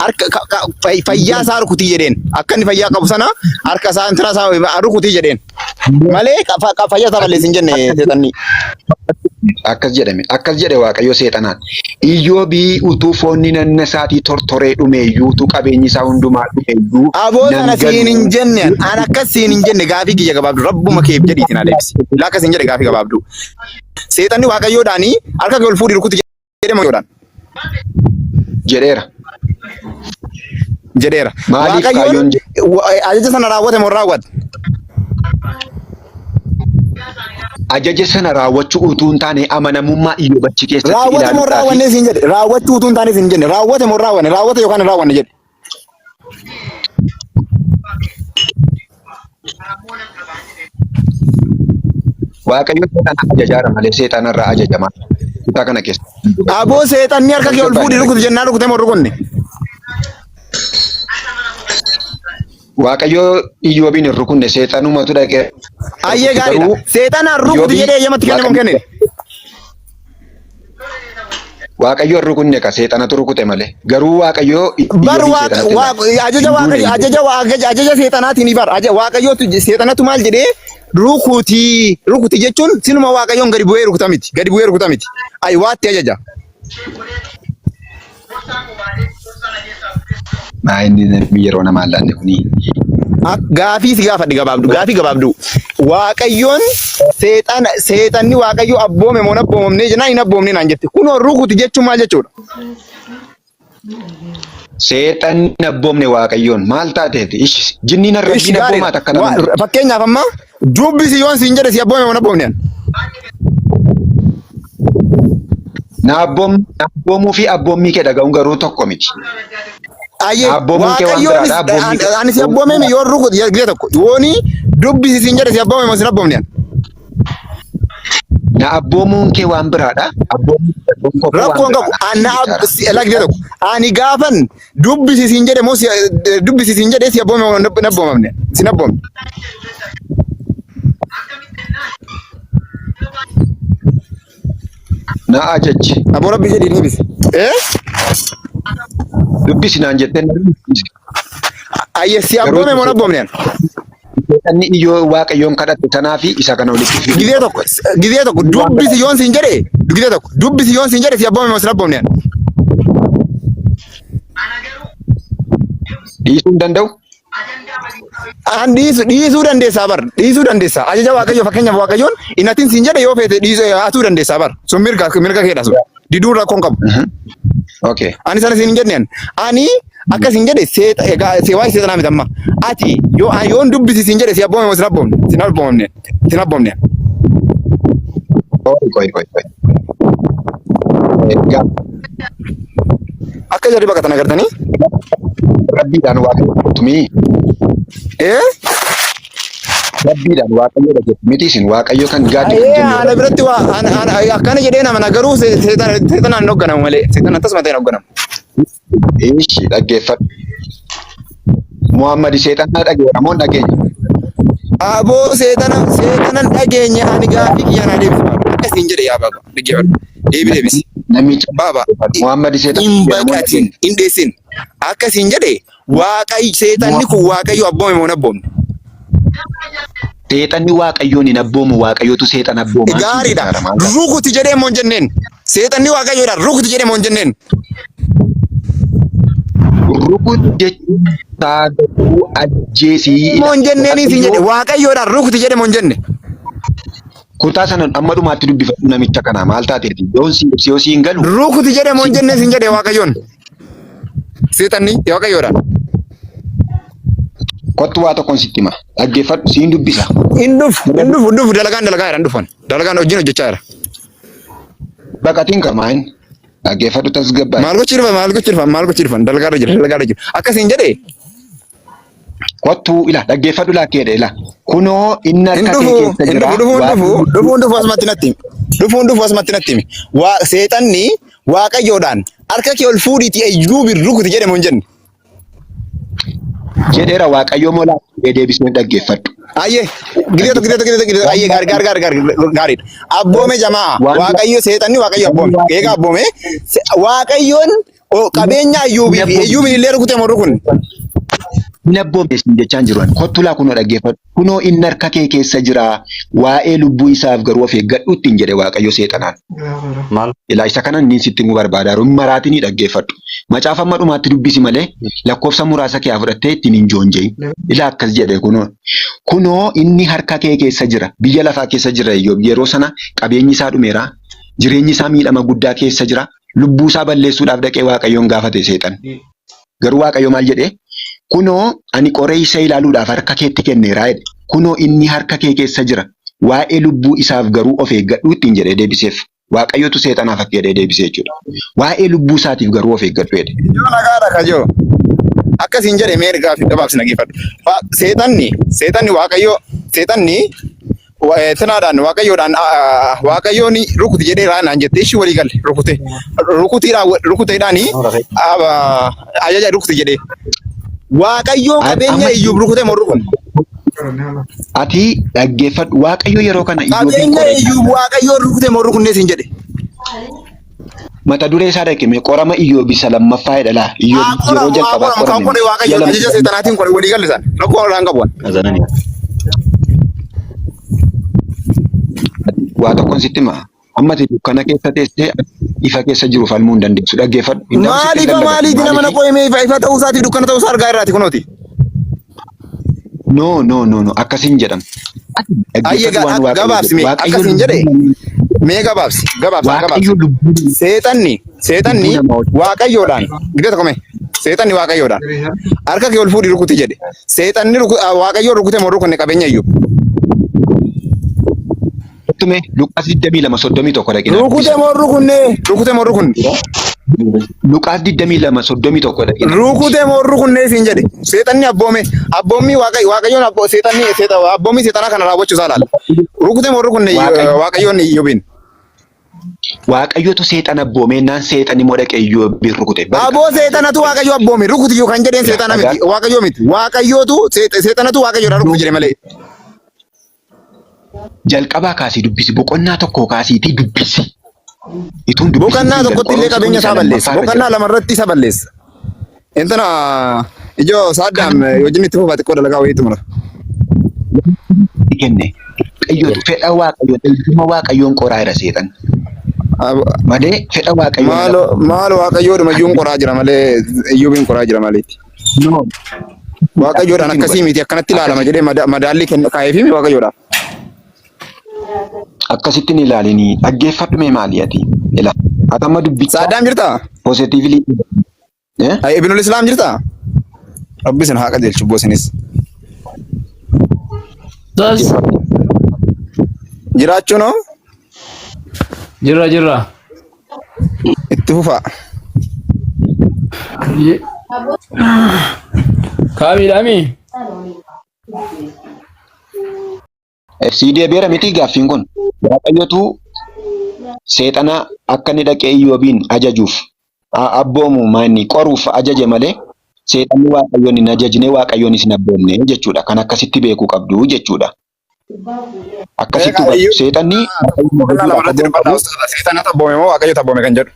Harka fayyaa isaa rukutii jedheen. Akka inni fayyaa qabu sana harka isaa intala isaa rukutii jedheen. Malee fayyaa isaa balleessi hin jenne seexanni. Akkas jedhame. Akkas jedhe Waaqayyo seexanaan. Iyyoobii utuu foonni nanna isaatii tortoree dhume iyyuu utuu qabeenyi isaa hundumaa dhume iyyuu Aboo nan sana siin hin ganu. jenne an an akkas siin hin jenne gaafii kiyya gabaabdu rabbuma keef jedhiitiin haa deebisi. Laa akkas hin jedhe gaafii gabaabdu. Seexanni Waaqayyoodhaanii harka kee ol fuudhi rukuti jedhe moo yoodhaan? Jedheera. Jedheera. Maaliif Waaqayyoon kaayyoon jedhe? ajaja sana raawwate moo hin raawwate? Ajaja sana raawwachuu utuu hin taane amanamummaa Iyyoob achi keessatti Raawwate moo hin ilaaluudhaafi raawwanne siin jedhe. Raawwachuu utuu hin taane siin jenne. Raawwate moo hin raawwanne? Raawwate yookaan hin raawwanne jedhe. Waaqayyo seexana ajajaara malee seexanarraa ajajamaa. Kutaa kana keessa. Aboo seexanni harka kee ol fuudhi rukuti jennaan rukute moo hin rukunne? Waaqayyo Iyyoobiin hin rukunne seexanumatu dhaqee Ayyee rukute gaariidha. garuu Seexanaan rukuti Iyyoobii jedhee eeyyamatti kenne moo hin Waaqayyo kennine? Waaqayyo hin rukunne ka seexanatu rukute malee. Garuu Waaqayyo Bar Iyyoobiin waaqa seexanatti hin waaqa laanne. ajaja Hin duune waaqa hin jedhe. ajaja waaqa ajaja seexanaatiin bar aja waaqayyootu seexanatu maal jedhee rukuti rukuti jechuun sinuma waaqayyoon gadi bu'ee rukuta miti gadi bu'ee rukuta miti ay waatti ajaja. Maa inni namni yeroo namaa hin laanne kuni. Gaafii si gaafadhe gabaabdu gaafii gabaabdu waaqayyoon seexana seexanni waaqayyo abboome moo hin abboomamne jennaan hin abboomne naan jette kunoo rukuti jechuun maal jechuudha? Seexanni hin abboomne waaqayyoon maal taateeti? Ish jinniin Ishi arrabbiin gaariidha. abboomaa takka nama hin jettu. Fakkeenyaaf amma dubbisi yoon siin jedhe si abboome moo hin abboomne an? Na abboom na abboomuu fi abboommii kee dhaga'uun garuu tokko miti. Ayyee Na abboomuun kee waan waaqayyoonis biraadha abboommii kee ani si abboomee mi yoon rukuti gizee tokko yooni dubbisi siin jedhe si abboome moo sin abboomne an? Na abboomuun kee waan biraadha abboommii kee dhaga'uun koo waan Rakkoon qabu biraadha an na jechaadha. si gizee tokko ani gaafan dubbisi siin jedhe moo si dubbisi siin jedhe si abboome moo hin abboomamne sin abboomne. Na ajajji. Aboo rabbi jedhii deebisi. Eh? Dubbisi naan jettee na dubbisi. Ayye si Garuu abboome moo hin abboomne an? Seexanni iyyoo Waaqayyoon kadhate sanaa fi isa kana walitti fiduu Gizee tokko gizee tokko dubbisi yoon siin jedhe gizee tokko dubbisi yoon siin jedhe si abboome moo sin abboomne an? Dhiisuu hin danda'u. An dhiisu dhiisuu dandeessaa bar dhiisuu dandeessaa ajaja waaqayyoo fakkeenyaaf waaqayyoon inatin siin jedhe yoo feete dhiisuu hatuu dandeessaa bar sun mirga mirga keedha sun diduu rakkoon qabu. Okay. Ani sana siin hin jenne ani. Ani akkas hin jedhe seexa egaa see waa'ee seexanaa miti amma. Ati yoo yoon dubbisi siin jedhe si abboome moo sin abboomne sin abboomne sin abboomne. Qoy qoy qoy qoy. Egaa Akka jarri baqatan agartanii? Rabbiidhaan waaqayyo jettumii Ee? Rabbiidhaan waaqayyoodha jettu miti isin waaqayyo kan gaaddi kan Ee jennu ana biratti waa ana ana akkana jedhee nama garuu seexanaan hin hoogganamu malee seexanaan tasuma ta'e hin hoogganamu. Ishi dhaggeeffadhu. Muhammad seexanaa dhageera moo hin dhageenye? Aboo seexana seexanan dhageenye ani gaafii kiyya naa deebisi baaba. Akkasiin jedhe yaa baaba dhaggeeffadhu. Deebi deebisi. Namicha Baaba Muhammad seexana hin dhageera moo hin baqatin dhageenye? hin dheessin. Akkasiin jedhe waaqayyo seexanni kun waaqayyo abboome moo hin abboomne? Seexanni waaqayyoon hin abboomu waaqayyotu seexana abboomaa siin Gaariidha. jechaadha maal taate? Rukuti jedhee moo hin jenneen? Seexanni waaqayyoodha rukuti jedhee moo hin jenneen? Rukuti jechuun saaguu ajjeesii Moo hin jenneeni siin jedhe Waaqayyoo waaqayyoodha rukuti jedhe moo hin jenne? kutaa sana amma dhumaatti dubbifadhu namicha kana maal taateeti? Yoon si ibsi yoo si hin galu Rukuti jedhe moo si hin jennee siin jedhe waaqayyoon. Seexanni waaqayyoodha. kottu waa tokkoon sitti hima. Dhaggeeffadhu siin dubbisa. Hin dhufu hin dhufu hin dhufu dalagaan dalagaa jira hin dhufan. Dalagaan hojiin hojjechaa jira. Baqatiin kamaa hin dhaggeeffadhu tasgabbaa'e. Maal gochuu dhufan maal gochuu dhufan maal gochuu dhufan dalagaa irra jira dalagaa irra jira. Akkasiin jedhe Kottu ila dhaggeeffadhu laakkeedha ila. Kunoo inni hin harka kee dhufu keessa hin jira. dhufu dhufu hin dhufu Waaqni dhufu hin dhufu asumatti natti himi. Dhufu hin dhufu asumatti natti himi. Waa seexanni waaqayyoodhaan harka kee ol fuudhiitii Ayyuubin rukuti jedhe moo hin jenne. Jedheera Waaqayyo moo laafee deebisee dhaggeeffadhu. Ayyee, gidee tokko, gidee tokko, gidee tokko, ayyee, gaarii, gaarii, gaarii, gaarii, gaariidha. Abboome jamaa, Waan Waaqayyo seexanni Waaqayyo abboome. Eega abboome, Waaqayyoon qabeenya Ayyuubii fi Ayyuubiin illee rukute moo rukunne? Hin abboomne siin jechaan jiru. Kottu laa kunoo dhaggeeffadhu. Kunoo inni harka kee keessa jira. Waa'ee lubbuu isaaf garuu of eeggadhu ittiin jedhe Waaqayyo seexanaan. Maal? Ilaa isa kana inni sitti himuu barbaada. Yeroo maraatinii dhaggeeffadhu. Macaafa amma dhumaatti dubbisi malee lakkoofsa muraasa kee haa fudhattee ittiin hin joonje'in. Ilaa akkas jedhe kunoo. Kunoo inni harka kee keessa jira. Biyya lafaa keessa jira Iyyoob. Yeroo sana qabeenyi isaa dhumeera. Jireenyi isaa miidhama guddaa keessa jira. Lubbuu isaa balleessuudhaaf dhaqee Waaqayyoon gaafate seexan. Garuu Waaqayyo maal jedhee? Kunoo ani qoree isa ilaaluudhaaf harka keetti kenneera jedhe. Kunoo inni harka kee keessa jira. Waa'ee lubbuu isaaf garuu of eeggadhu ittiin jedhee deebiseef. Waaqayyotu seexanaaf akka jedhee deebisee jechuudha. Waa'ee lubbuu isaatiif garuu of eeggadhu jedhe. Ijoo nagaadha kajoo. Akkasiin jedhe mee gaaffii gabaabsi dhaggeeffadhu. Seexanni Waaqayyo, seexanni tinaadhaan Waaqayyoodhaan, Waaqayyoon rukuti jedhee raanaan jette ishii walii galle rukute. Rukutiidhaan rukuteedhaan ajaja rukuti jedhee. Waaqayyoon qabeenya Amma Iyyoob rukute moo rukun? Ati dhaggeeffadhu. Waaqayyo yeroo kana Iyyoobiin Qabeenya qore. Iyyoob Waaqayyoon rukute moo rukunnee siin jedhe. Mata duree isaa dhaqime qorama Iyyoob isa lammaffaa jedha laa. Iyyoob Haa yeroo qoramu, haa jalqabaa qoramu, kan qorame. qore Ji'a Waaqayyoon lama ajaja seexanaatiin qore walii galle isaan. Rakkoo irraa hin qabu. Azanani. Waa tokkoon sitti hima. Amma ati dukkana keessa teessee ifa keessa jiru falmuu hin dandeessu. Dhaggeeffadhu. Hin ta'u sitti Maaliif hin lallabatu. maaliiti nama na Maaliif? qo'ime ifa ifa ta'uu isaatiif dukkana ta'uu isaa argaa irraati kunooti. No, no, no, no. Akkasiin jedhamu. Ati Ayyee dhaggeeffadhu waan Waaqayyo gabaabsi jedhu. mee Waaqayyo akkasiin jedhe lubbuu namaa mee gabaabsi gabaabsi haa Waaqayyo gabaabsi. lubbuu Seexanni lubbuu seexanni namaa hojjetu. Waaqayyoodhaan gidee tokko mee seexanni Waaqayyoodhaan harka kee ol fuudhi rukuti jedhe. Seexanni Waaqayyoon rukute moo rukunne qabeenya Iyyoob? Tume Luqaas 22:31 dhaqinaa Rukute dubbisa. moo rukunne? Rukute moo rukunne? Luqaas 22:31 dhaqinaa dubbisi. Rukute moo rukunne siin jedhe. Seexanni abboome abboommii Waaqayyo Waaqayyoon abbo seexanni seexa abboommii seexanaa kana raawwachuu isaa ilaala. Rukute moo rukunne Waaqayyo Waaqayyoon Iyyoobiin? Waaqayyotu seexana abboomee seexanni immoo dhaqee Iyyoobiin rukute. Bari Aboo kana seexanatu Waaqayyo abboome rukuti yoo kan jedheen seexana dhagaa miti Waaqayyo miti Waaqayyootu seexanatu Waaqayyoodhaan rukuti jedhe malee. Jalqabaa kaasii dubbisi, boqonnaa tokko kaasiitii dubbisi. Ituun dubbisiin Boqonnaa siin jedhu tokkotti illee qorumsi kun qabeenya isa isaa balleessa. lammaffaa irra Boqonnaa jira. lama irratti isa balleessa. Intana ijoo Saaddaam Kana wajjin itti fufa xiqqoo dalagaa wayiitu mura. kenne Waaqayyotu fedha Waaqayyoon eeyyama Waaqayyoon qoraa jira seexan malee fedha Waaqayyoon ala Maalo maalo Waaqayyoodhuma iyyuun qoraa jira malee Iyyuubiin qoraa jira maleeti. No. Waaqayyoodhaan Akkasitti akkasii nu miti akkanatti ilaalama Akkasitti jedhee madaallii kennu kaa'eefi Waaqayyoodhaaf. Akkasitti hin ilaalinii dhaggeeffadhu mee maali ati ila ati amma dubbichaa Saaddaam jirtaa? positively eh? Ay, Ibnul Islaam jirtaa? Rabbi isin haa qajeelchu boosinis. Ustaz, Jiraachuu noo jirra jirra. Itti fufaa. Kaamiidhaami? Sii deebi'eera miti gaaffiin kun. Waaqayyotu seexana akka inni dhaqee Iyyoobiin ajajuuf abboomu maanni qoruuf ajaje malee seexanni Waaqayyoon hin ajajne, Waaqayyoonis hin abboomne jechuudha. Kan akkasitti beekuu qabdu jechuudha. Akkasitti Egaa hubadhu. Iyyoob Seexanni Waaqayyoon boqonnaa lama ajajuudhaaf irratti abboon dubbadha qabu. ustaaza. Seexanatu abboome moo Waaqayyotu abboome kan jedhu.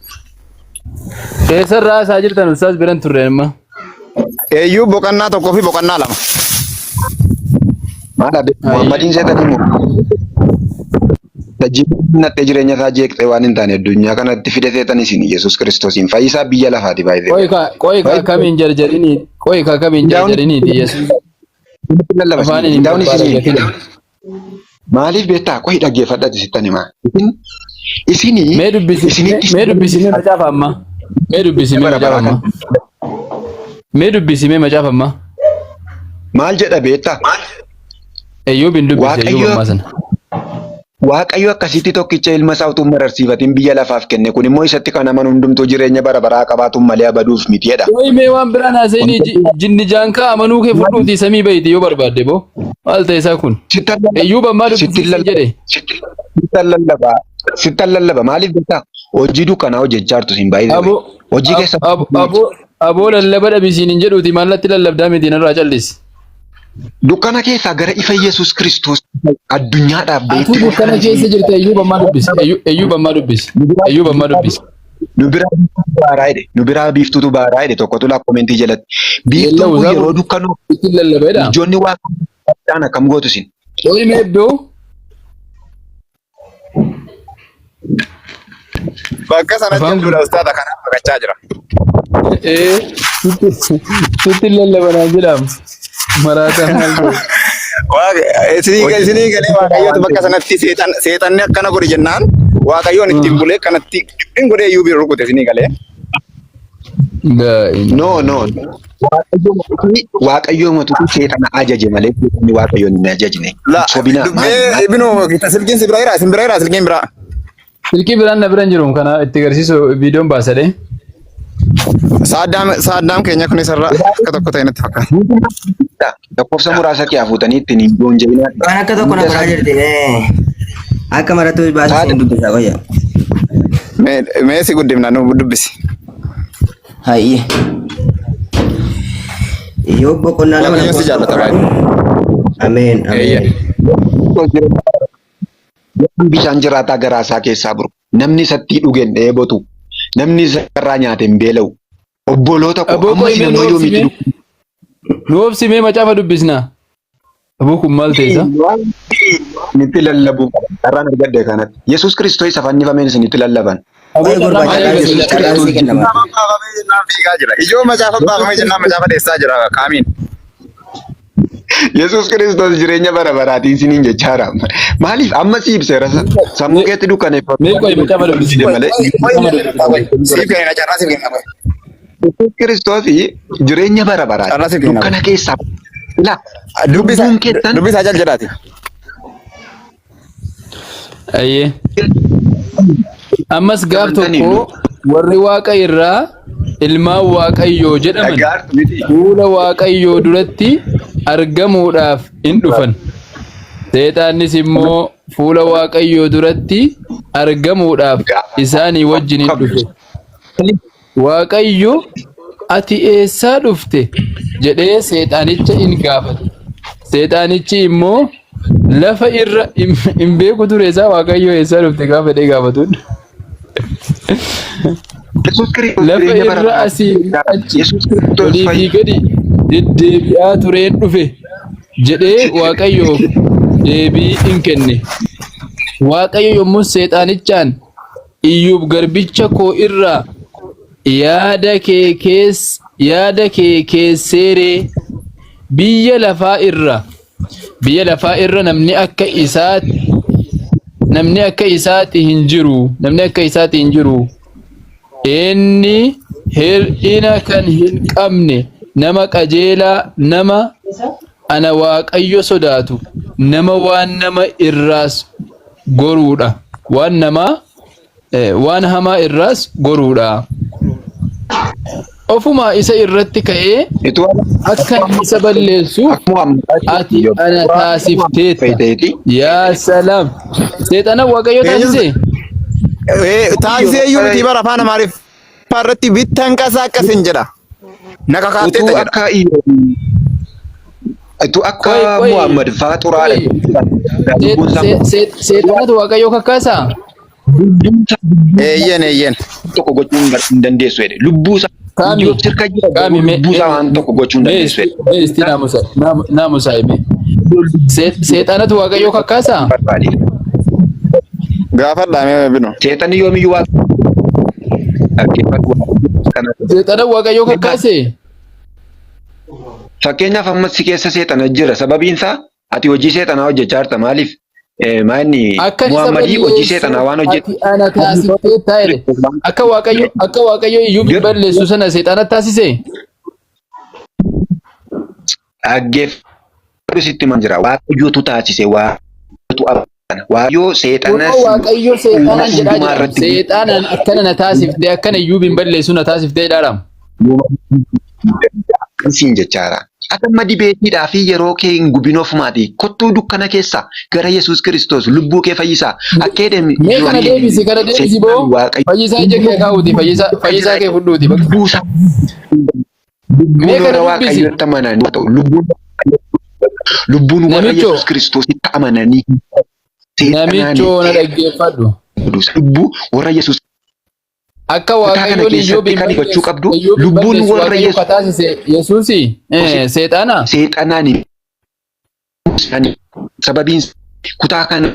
Eessarraa isaa jirtan ustaaz biran turre amma? Iyyoob boqonnaa 1 fi boqonnaa 2. Maal abe Muhammadiin seexanii moo? Tajjiin nattee jireenya isaa jeeqxee waan hin taane addunyaa kanatti fide seexan isin Yesuus Kiristoosiin fayyisaa biyya lafaati baay'ee. Qoy ka qoy ka kamiin jarjarinii qoy ka kamiin Daawun jarjariniiti Yesuus lallaba afaaniin isin hin daawun barbaada isin gatina. Maaliif beektaa? Qoy dhaggeeffadhati sittan himaa. Isin isinii Mee dubbisi isinitti mee dubbisi mee macaafa ammaa. Mee dubbisi mee bara macaafa baraa ammaa. kan Mee dubbisi mee macaafa ammaa. Maal jedha beektaa? Eyyuub hin dubbisi Eyyuub Waaqayyo ammaa sana. Waaqayyo akkasitti tokkicha ilma isaa utuu hin mararsiifatin biyya lafaaf kenne, kun immoo isatti kan amanu hundumtuu jireenya bara baraa qabaatuun malee abaduuf miti jedha. Qoy mee waan biraan haasa'inii jinni jaankaa amanuu kee fudhuutii samii bayiti yoo barbaadde boo. Maal ta'e isaa kun? Sittan lallaba. Eyyuub ammaa dubbisi Sittin siin lallaba. jedhe. Sittan lallaba. Sittan lallaba. Maaliif beektaa? Hojii dukkanaa hojjechaa jirtu isin baay'ee. Aboo Hojii keessa Aboo aboo lallaba dhabisiin hin jedhuuti maallatti lallabdaa miti narraa callisi. Dukkana keessaa gara ifa Yesuus Kiristoos addunyaadhaaf Atuu beekti. dukkana keessa jirta Eyyuub ammaa dubbisi. Eyyuub ammaa dubbisi. Eyyuub ammaa dubbisi. Nu biraa biiftuutu baaraa jedhe. Nu biraa biiftuutu baaraa jedhe tokkotu laa komentii jalatti. Biiftuun kun yeroo dukkanoo Ittiin lallabeedha. ijoonni waaqaan akkam gootu isin? Qoyi mee iddoo Bakka sana Afaan jechuudha ustaata kanaaf baqachaa jira. Ee sitti lallabanaa jedhamu. Maraataa maal ta'e? Waaqa isinii galee waaqayyootu bakka sanatti seexanni akkana godhe jennaan waaqayyoon ittiin bulee kanatti dubbiin godhee iyyuu bira rukute isinii galee. No, no. Waaqayyoo matutu seexana ajaje malee seexanni waaqayyoon hin ajajne. La Sobinaa dubbee ibinu silkiin si bira jira isin bira jira silkiin biraa. Silkii biraan na bira hin jiru kana itti agarsiisu viidiyoon baasadhe. Saaddaam keenya kun isarraa akka tokko ta'e natti fakkaata. Lakkoofsa muraasa kee hafuutanii ittiin hin joonja'inaa. Waan akka tokko na godhaa jirti. Akka marattuu baasuu hin dubbisaa qoyya. Mee si guddifna nu dubbisi. Hayyee. Yoo boqonnaa 2 Waaqayyo si jaallata baay'ee. Ameen. Eeyyee. Ameen. Bishaan jiraataa garaa isaa keessaa buru. Namni isatti dhuge hin dheebotu. Namni isa irraa nyaate hin beela'u. Obboloota koo Aboo amma qoyi isin mee nu amma yoomiitti obsimee? Nu obsimee macaafa dubbisna. Aboo kun maal ta'e isa? Isinitti lallabuu qaba. Carraan argadde kanatti. Yesuus Kiristoos isa fannifameen isinitti lallaban. Aboo Qoy gurbaa carraa maal carraan argate? sii carraan sii kennama. Macaafa baafamee jennaan fiigaa jira. Ijoo macaafa baafamee jennaan macaafa dheessaa jira kaamiin. Yesuus Kiristoos jireenya bara baraatiin isiniin jechaara. Maaliif amma si ibseera sammuu keetti dukkaneeffatu. Mee qoyi macaafa dubbisi. Malee. Siif kenna carraa siif kenna. Yesuus Kiristoos jireenya bara Carraa baraati. siif kenna. Dukkana keessaa. Ilaa Dubbisa lubbuun keessan dubbisaa jal jedhaati. Ayyee. Ammas gaaf Amantanii tokko warri waaqa irraa ilmaan waaqayyoo jedhaman dhagaartu miti. fuula waaqayyoo duratti argamuudhaaf in dhufan. Seexaannis immoo fuula waaqayyoo duratti argamuudhaaf isaanii wajjin in dhufe. Waaqayyo ati eessaa dhufte jedhee seexaanicha in gaafate. Seexaanichi immoo lafa irra hin beeku ture isaa Waaqayyo eessaa dhufte gaafa jedhee gaafatuun. Yesuus Kiristoos Lafa jireenya bara irra baraati. asii achi Yesuus Kiristoos olii fi fayyi. gadi deddeebi'aa tureen dhufe jedhee Waaqayyoof deebii in kenne. Waaqayyo yommuu seexaanichaan Iyyuub garbicha koo irraa yaada kee kees yaada kee keesseeree biyya lafaa irra biyya lafaa irra namni akka isaati namni akka isaati hin jiru namni akka isaati hin jiru inni hir'ina kan hin qabne nama qajeelaa nama ana Waaqayyo sodaatu nama waan nama irraas goruudha waan namaa waan hamaa irraas goruudha. Ofuma isa irratti ka'ee Ituu akka isa balleessuuf akkuma ati ana taasifteetta. Fayyiteeti. Yaa salaam. Seexana Waaqayyo taasise? Taasisee iyyuu miti bara afaan Amaariffaa irratti bittan qasaa akkasin jedha. Na Utuu kakaafteetta jedha. akka utuu akka Qoy qoy Muhammad faa xuraadha. qoy. Lubbuun isaa Seexanatu Waaqayyo kakkaasaa? lubbuun isaa Eeyyen eeyyen. tokko gochuu hin dandeessu jedhe. Lubbuu isaa Kaami Iyyoob sirka jira garuu kaami mee lubbuu isaa waan tokko gochuu hin mee dandeessu jedhe. mee isti naamusa naamusa hime. Seexanatu Waaqayyo kakkaasaa? Barbaade. Gaafadhaa mee binu. Seexanni yoomiyyuu waa dhaggeeffadhu kana. Seexana Waaqayyo kakkaase? Fakkeenyaaf amma si keessa seexana jira. Sababiin isaa ati hojii seexanaa hojjechaa jirta. Maaliif? Maanni Akka isa Muhammadii hojii balleessuuf seexanaa waan hojjetu. ati ana taasifteetta jedhe. Akka Waaqayyo Iyyuub balleessu sana seexana taasise? Dhaggeeffadhu sitti himan jira. Waaqayyotu taasise. Waaqayyotu abana. Waaqayyo seexanas Kunoo Waaqayyo uumama seexanaan jedhaa hundumaa jira. irratti Seexanaan akkana na taasifte akkana Iyyuub hin balleessu na taasiftee jedhaadhaam. Siin jechaara. Ati amma dibeetiidhaa fi yeroo kee hin gubin ofumaati. Kottuu dukkana keessa gara Yesuus Kiristoos lubbuu kee fayyisaa. Akka jedhe Mee kana deebisi kana deebisi boo Waaqayyo fayyisaa ija kee kaa'uuti fayyisaa fayyisaa kee fudhuuti bakka. lubbuu isaa lubbuun Mee kana warra dubbisi. Waaqayyotti amananii ta'u lubbuun lubbuun warra Namichoo Yesuus Kiristoositti amananii seexanaan namichoo na dhaggeeffadhu. lubbuu warra Yesuus Akka kutaa kana Waaqayyoon keessatti Iyyoobiin kan hubachuu balleessu qabdu Iyyoobiin lubbuun balleessu warra Waaqayyo Yesuus kataasise Yesuusi seexana. seexanaan sababiin kutaa kana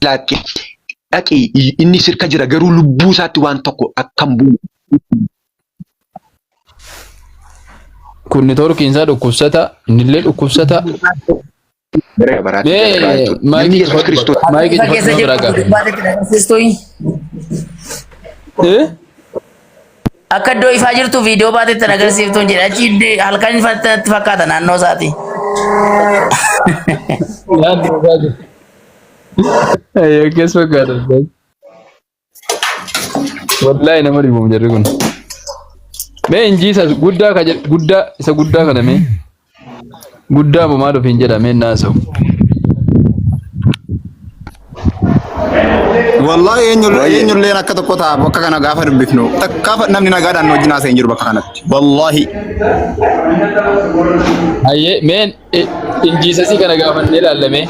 laakkee dhaqi inni sirka jira garuu lubbuu isaatti waan tokko akka hin buune. Kun neetwoorkiin isaa dhukkubsata innillee dhukkubsata. Gara baraatti Mee darbaa jechuudha. Namni maayikii Yesuus cufadhu Kiristoos bakka maayikii Ifa cufadhu keessa nama biraa jirtu gaafa. dubbaatti agarsiistuyi. Eh? Akka iddoo ifaa jirtu viidiyoo baatetti agarsiiftuun jedha. Achi halkan ifatti natti fakkaata naannoo isaati. Naannoo isaa jiru. Akkas fakkaata. Wallaahi nama dhibuum jarri kun. Mee injii isa guddaa ka jedhu guddaa isa guddaa kana mee guddaa moo maal ofiin jedha mee naasa'u. Wallahi Waayee. eenyulleen akka tokko ta'a bakka kana gaafa dubbifnu. Takkaa namni nagaadhaan nu wajjin haasa'e hin jiru bakka kanatti. Wallahi. Hayyee meen injiisasii kana gaafannee ilaallame.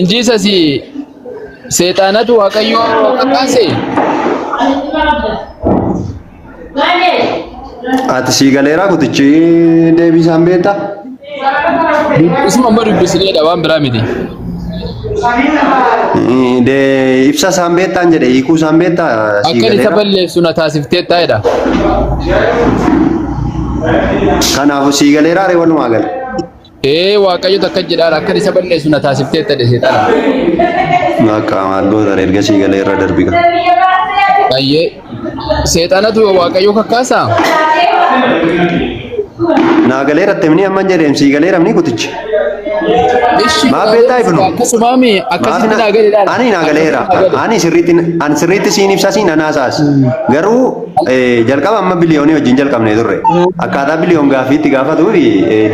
Injiisasii seexaanatu waaqayyoo kakaase. Ati sii galeeraa kutichi deebii isaan beektaa? Isuma amma dubbisineedha waan biraa miti. Ibsa isaan beektaan jedhe hiikuu isaan beektaa sii Akkan isa galeeraa? balleessu na taasiftee taa'edha. Kanaafuu sii galeeraa ree walumaa gala. Ee Waaqayyo takka jedhaan akkan isa balleessu na taasiftee ta'e seexana. Bakka maal goota ree erga sii galee irra darbi qaba. Baay'ee seexanatu Waaqayyo kakkaasaa? Naa galeera temni amman jedheem sii galeera mni kutichi. Ishi Maaf beektaa ibnu? akkasumaami Maaf akkasitti na naa gale ilaala. ani naa galeera. Akkasitti naa gale. Ani sirriitti ani sirriitti siin ibsa siin anaasaas. Garuu jalqaba amma biliyoonii wajjin jalqabnee turre. Akkaataa biliyoon gaaffii itti gaafatuu fi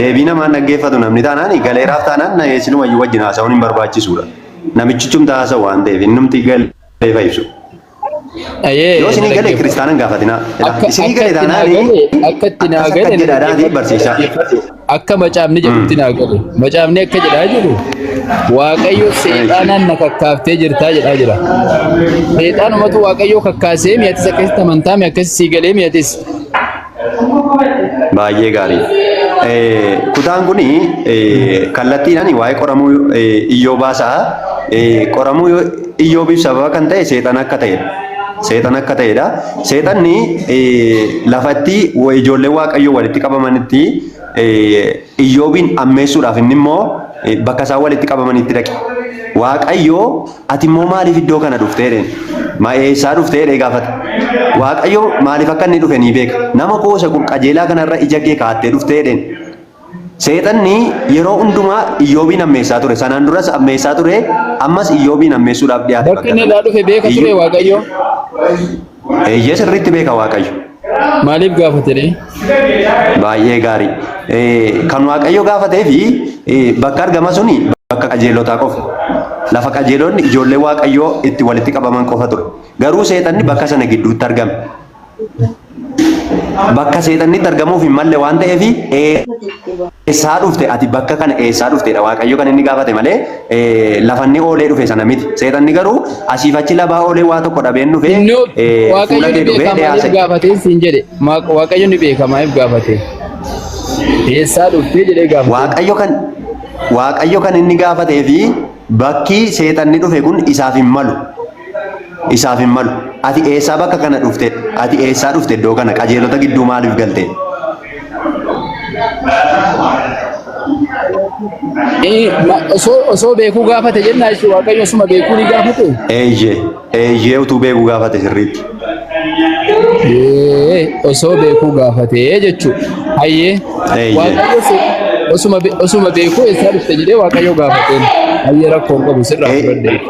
deebii namaan dhaggeeffatu namni taanaan galeeraaf taanaan silumayyuu wajjin haasa'uun hin barbaachisuudha. Namichichumta haasa'u waan ta'eef innumti galee ibsu. Ayyee Yoo na isinii galee dhaggeeffadhu. kiristaana hin gaafatinaa. Akka Isinii akka galee itti naa taanaan gale akka itti naa akkas gale akkas na jedhaadhaatii dhaggeeffadhu na barsiisaa. dhaggeeffadhu. Akka macaafni jedhutti naa gale. Macaafni akka jedhaa jiru Waaqayyo seexaanaan na kakkaaftee jirtaa jedhaa jira. Seexaanumatu Waaqayyo kakkaasee mi'atis akkasitti amantaa mi'a akkasi sii galee mi'atis. Baay'ee gaarii. Kutaan kun kallattiidhaan waa'ee qoramuu Iyyoob haasa'a. Qoramuu Iyyoobiif sababa kan ta'e seexana akka ta'edha. Seexana akka ta'edha. Seexanni lafatti ijoolleen Waaqayyoo walitti qabamanitti Iyyoobiin ammeessuudhaaf inni immoo bakka isaan walitti qabamanitti dhaqe. Waaqayyo ati immoo maaliif iddoo kana dhufte jedheen. Ma eessaa dhufte jedhee gaafate. Waaqayyo maaliif akka inni dhufe ni beeka. Nama koo isa qajeelaa kanarra ija kee kaa'attee dhufte jedheen. Seexanni yeroo hundumaa Iyyoobiin ammeessaa ture. Sanaan duras ammeessaa ture. Ammas Iyyoobiin ammeessuudhaaf dhiyaate Bakka bakka inni sana. irraa dhufe beeka ture Waaqayyo. Eeyyee sirriitti beeka Waaqayyo. Maaliif gaafate ree? Baay'ee gaarii. Kan Waaqayyo gaafatee fi bakka argama suni bakka qajeelotaa qofa. Lafa qajeelonni ijoollee Waaqayyoo itti walitti qabaman qofa ture. Garuu seexanni bakka sana gidduutti argame. Bakka seexanni itti argamuuf hin malle waan ta'eef eessaa dhufte ati bakka kana eessaa dhuftedha Waaqayyo kan inni gaafate malee lafa inni oolee dhufe sana miti. Seexanni garuu asiif achi labaa oolee waa tokko dhabeen dhufe Inni fuula Waaqayyo kee ni dhufee beeka maaliif dhiyaase. gaafatee siin jedhe. Waaqayyo ni beeka maaliif gaafate? Eessaa dhuftee jedhee gaafate. Waaqayyo kan inni gaafatee fi bakki seexanni dhufe kun isaaf hin malu. Isaaf hin malu. Ati eessaa bakka kana dhufte? Ati eessaa dhufte iddoo kana? Qajeelota gidduu maaliif galte? Osoo beekuu gaafate jennaa jechuun Waaqayyo osuma beekuu ni gaafate. Eeyyee, eeyyee utuu beekuu gaafate sirriitti. Osoo beekuu gaafate jechuudha. Hayyee Eeyyee. Waaqayyo osuma beekuu eessaa dhufte jedhee Waaqayyo gaafateen. Hayyee rakkoo hin qabu sirraa fudhadhe.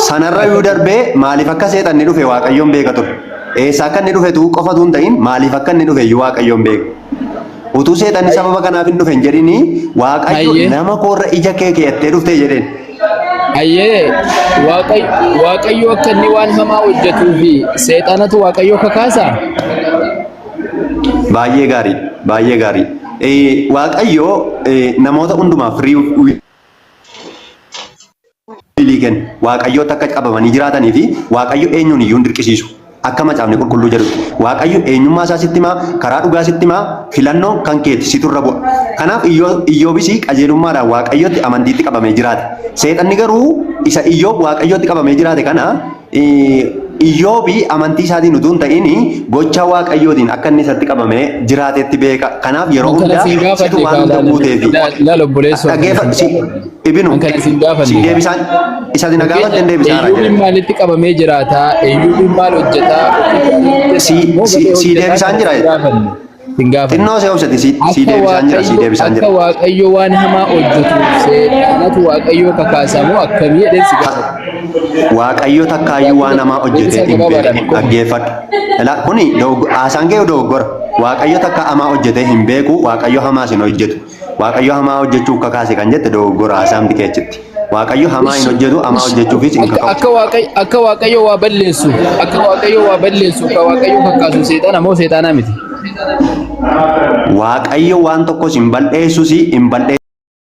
Sanarra yoo darbee maaliif akka seexanni dhufe Waaqayyoon beeka ture. Eessaa akka inni dhufetu qofatu hin ta'in maaliif akka inni dhufe iyyuu Waaqayyoon beeka. Utuu seexanni sababa kanaaf hin dhufe hin jedhini Waaqayyo Hayyee. nama koorra ija kee keeyattee dhuftee jedheen. Hayyee Waaqayyo akka inni waan hamaa hojjetuu fi seexanatu Waaqayyo kakaasaa? Baay'ee gaarii, baay'ee gaarii. Waaqayyo namoota hundumaaf free will kenna. Waaqayyootti akka qabamanii jiraatanii fi Waaqayyo eenyuun iyyuu hin dirqisiisu. Akka macaafni qulqulluu jedhutti. Waaqayyo eenyummaa isaa sitti himaa, karaa dhugaa sitti himaa, filannoon kan keeti situ irra bu'a. Kanaaf Iyyoobis qajeelummaadhaan Waaqayyotti amantiitti qabamee jiraate. Seexanni garuu isa Iyyoob Waaqayyotti qabamee jiraate kana Iyyoobi amantii isaatiin utuu hin ta'in gocha Waaqayyootiin akka inni isatti qabamee jiraatetti beeka. Kanaaf yeroo Kan kana hundaa siin situ gaafanne waan hunda guuteefi. Laal obboleessoo. Dhaggeeffadhu si ibinu Kan kana siin gaafanne. si deebisaan isa na gaafatte hin deebisaa Eeyyuubiin jedhe. maalitti qabamee jiraata? Eeyyuubiin maal hojjetaa? Si deebisaan jira. Hin gaafanne. Xinnoo si obsati si deebisaan jira si deebisaan Akka jira. Waaqayyo waan hamaa hojjetu seexanatu Waaqayyo kakaasamoo akkamii jedheen si gaafata. Waaqayyo takkaayyuu waan hamaa hojjete hin beeku dhaggeeffadhu. Ilaa kuni haasaan kee dogoggora. Waaqayyo takka hamaa hojjete hin beeku Waaqayyo hamaas hin hojjetu. Waaqayyo hamaa hojjechuuf kakaase kan jette dogoggora haasaan kee achitti. Waaqayyo hamaa hin hojjetu hamaa hojjechuufis hin Akka kaka'u. akka Waaqayyo akka Waaqayyo waa balleessu akka Waaqayyo waa balleessu akka Waaqayyo kakaasu seexana moo seexanaa miti? Waaqayyo waan tokkos hin balleessus hin balleessu.